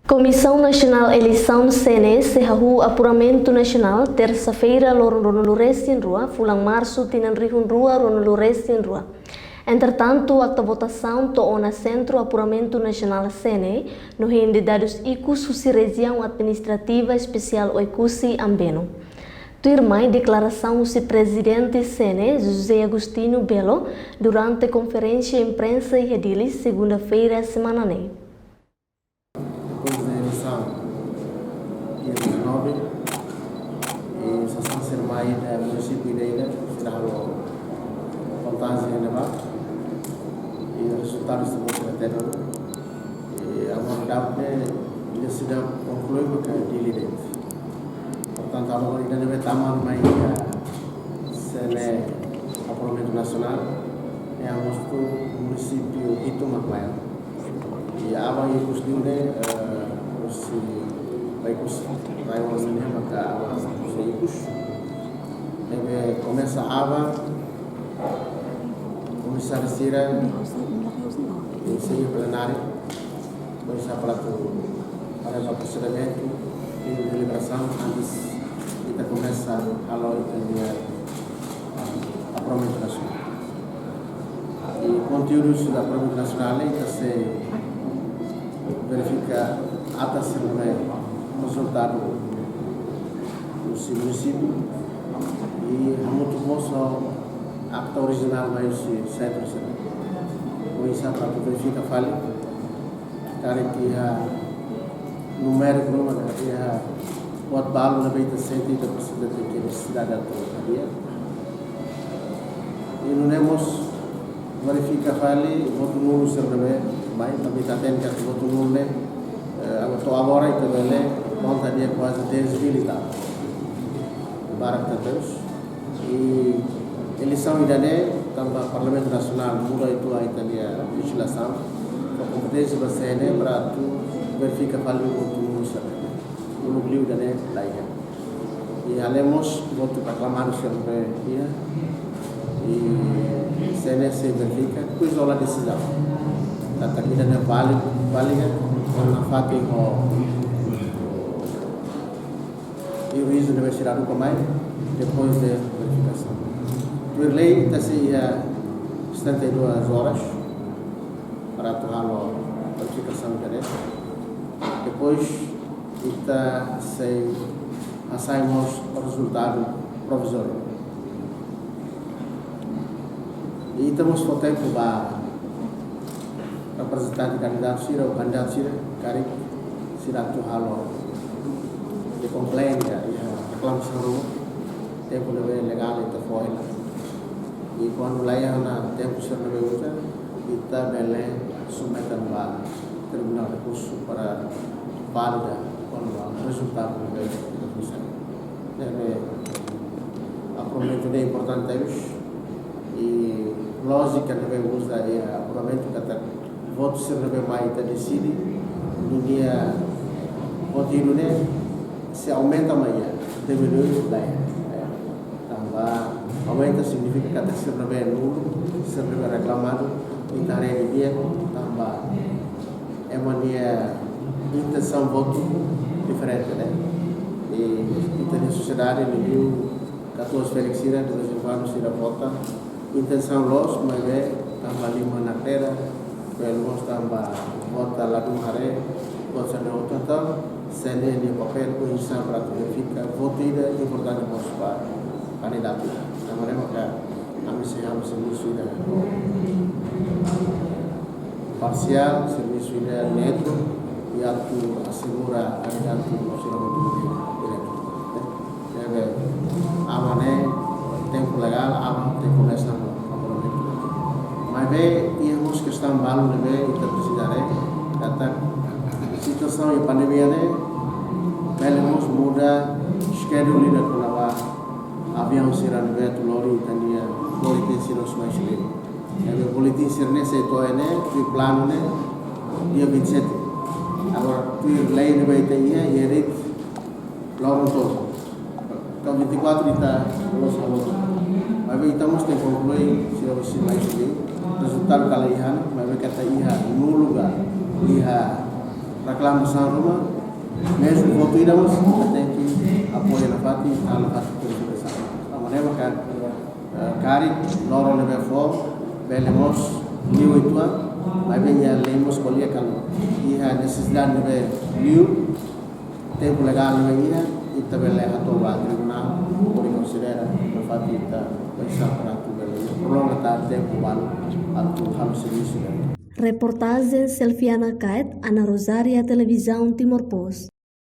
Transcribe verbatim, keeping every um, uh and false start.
Komisaun Nasionál Eleisaun, C N E, sei hahú apuramentu nasionál tersa-feira, loron ruanulu-resin-rua, fulan Marsu, tinan rihun rua ruanulu-resin-rua. Entretantu, akta votasaun to'o ona Sentru Apuramentu Nasionál, C N E, no hein de dadus ikus husi Rejiaun Administrativa Espesiál Oekusi, Ambeno. Tuirmai deklarasaun husi Prezidente C N E, José Agostinho Belo, durante konferénsia imprensa iha Dili, segunda-feira semana ne'e. Depois da eleição, dia dezanove, e sasán sira mai iha munisípiu ida-idak, sira halo kontajen iha ne'ebá, e rezultadu sei mós sira hatene. E agora daudaun ne'e, ida seidauk konklui maka Dili de'it. Portantu, agora ida ne'ebé tama mai iha C N E apuramentu nasionál, ne'e mós tuir munisípiu hitu mak mai. I aban ikus liu ne'e, eh, husi, ba ikus rai-oan ne'e maka aban husi ikus. Ne'ebé komesa aban, komisáriu sira, i sei plenáriu, komesa para atu, para atu prosedimentu i deliberasaun antes ita komesa halo ita-nia, ah, apuramentu nasionál. I konteúdu husi apuramentu nasionál ne'e ita sei verifika ata sira ne'ebé rezultadu husi munisípiu i hamutuk mós ho akta orijinál mai husi sentru sira. Oinsá para atu verifika fali karik iha numériku ruma ka iha buat balu ne'ebé ita sente ita presiza tenke nesesidade atu hadi'a. I nune'e mós verifika fali votu nulu sira ne'ebé mai, tanba ita hatene katak votu nulu ne'e, eh, to'o agora ita bele konta hadi'a kuaze dez mil i tal. Barak tebes. I eleisaun ida-ne'e, tanba Parlamentu Nasionál muda uitoan ita-nia lejizlasaun, fó kompeténsia ba C N E para atu verifika fali votu nulu sira. Uluk liu ida-ne'e la iha. I além mós votu proklamadu sira ne'ebé iha, i C N E sei verifika, depois hola desizaun. Katak ida-ne'e válidu, válida, ho nafatin ho i juiz ne'ebé sira haruka mai, depois de verifikasaun. Tuir lei, ita sei iha setenta e duas horas para atu halo verifikasaun ida-ne'e. Depois, ita sei hasai mós rezultadu provizóriu. I ita mós fó tempu ba reprezentante kandidatu sira ou kandidatu sira, karik sira atu halo de komplain ka iha reklamasaun ruma, tempu ne'ebé legál ita fó hela. I kuandu la iha ona tempu sira ne'ebé uza, ita bele submete ba Tribunál Rekursu para válida kuandu rezultadu ne'ebé ita fó sai. Ne'ebé apuramentu ne'e importante tebes, i lójika ne'ebé uza iha apuramentu katak votu sira ne'ebé mai ita deside, nune'e votu ida-ne'e sei aumenta mai iha, diminui la iha. Tanba aumenta signifika katak sira ne'ebé nulu, sira ne'ebé reklamadu, ita haree didi'ak, tanba ema nia intensaun votu diferente, ne'e? I ita-nia sosiedade, liuliu katuas-felek sira, de vez em quando sira vota, intensaun loos, maibé tanba liman nakdedar, bele mós tanba vota ladún haree, vota sira hotu. Entaun, C N E nia papél oinsá para atu verifika votu ida importante mós ba kandidatu. Tanba ne'e maka ami sei halo servisu ida parsiál, servisu ida neutru, i atu asegura kandidatu sira hotu direitu. Ne'ebé aban ne'e tempu legál, aban tenke komesa no apuramentu. Maibé iha mós kestaun balu ne'ebé ita presiza haree, katak situasaun iha pandemia ne'e bele mós muda schedule ida kona-ba aviaun sira ne'ebé atu lori ita-nia boletin sira husi Maisubim. Ne'ebé boletin sira-ne'e sei to'o iha ne'e, tuir planu ne'e, dia vinte e sete. Agora, tuir lei ne'ebé ita iha, iha de'it loron tolu. Ka vinte e quatro ita loloos halo. Maibé ita mós tenke konklui sira husi Maisubim, rezultadu kala iha, maibé katak iha nulu ka, iha Reklamasaun ruma, mezmu votu ida mós, ita tenke apoia nafatin, ita halo fatin tuir ita sa. Tanba ne'e maka, eh, karik loron ne'ebé fó, bele mós liu uitoan, maibé iha lei mós ko'alia katak iha nesesidade ne'ebé liu, tempu legál ne'ebé iha, ita bele hato'o ba tribunál, hodi konsidera nafatin ita, ba ita sa para atu bele prolonga tan tempu balu, atu halo servisu ne'e. Reportajen Selfiana Kait, Ana Rosaria, Televizaun Timor Post.